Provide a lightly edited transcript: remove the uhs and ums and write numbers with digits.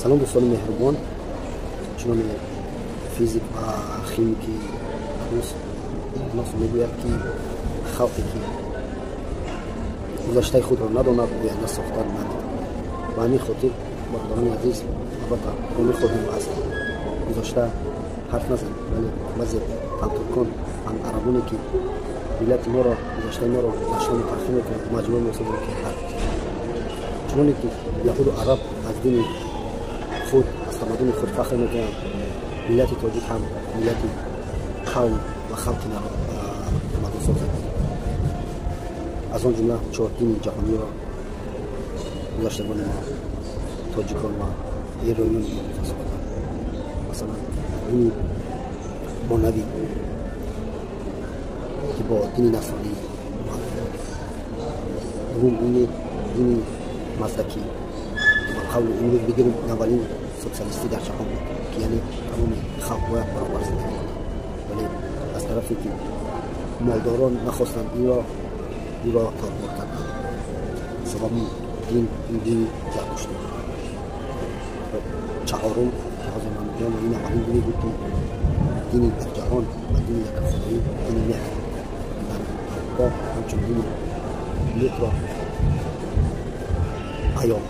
Салом, дӯстони меҳрубон. Чуноне физик ва химики рус Нос мегӯяд, ки халқе, ки гузаштаи худро надонад, оянда сохтан наметавонад. Ба ҳамин хотир, бародарони азиз, албатта, мо мехоҳем аз гузашта ҳарф назанем, вале баъзе пантуркон, арабоне, ки миллати моро, гузаштаи моро дашному таҳқир мекунанд, маҷбур месозанд, ки ҳарф бизанем. Чуноне ки яҳуду араб аз дини худ, аз тамаддуни худ фахр мекунанд, миллати тоҷик ҳам миллати қавм ва халқи тамаддунсоз аст. Аз он ҷумла чор дини ҷаҳониро гузаштагони мо, тоҷикон ва эрониёни имрӯза, сохтанд. Масалан, дини монавӣ, ки бо дини насронӣ, дуввум дини маздакӣ, ки ба қавли имрӯз бигирем, аввалин социалистӣ дар ҷаҳон буд, ки яъне тамоми халқ бояд баробар зиндагӣ кунад, вале аз тарафе ки молдорон нахостанд, инро ӯро тормор карданд. Сабаби дин ин дини зардуштӣ. Чаҳорум, ки ҳозир ман мегӯям, ин аввалин дине буд, ки дини дар ҷаҳон ва дини якахудоӣ, дини меҳр, дар Аврупо ҳамчун дини лутро аён